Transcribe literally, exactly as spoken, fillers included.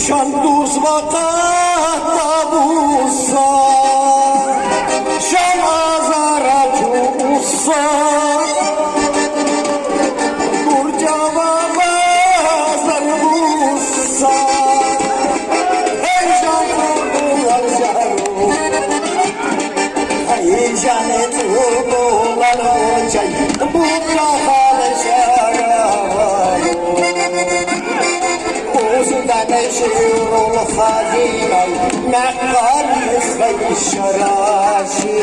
Шоана дус ва кхатта бусса, шоана азара чувусса, гурча ва базар бусса. Эй, шоана кхоабалар шаро, эй, шоана кхоабалар, шоай бутта хала шаро. Бусса данай ширул хазинай, мехкарий хай шараши.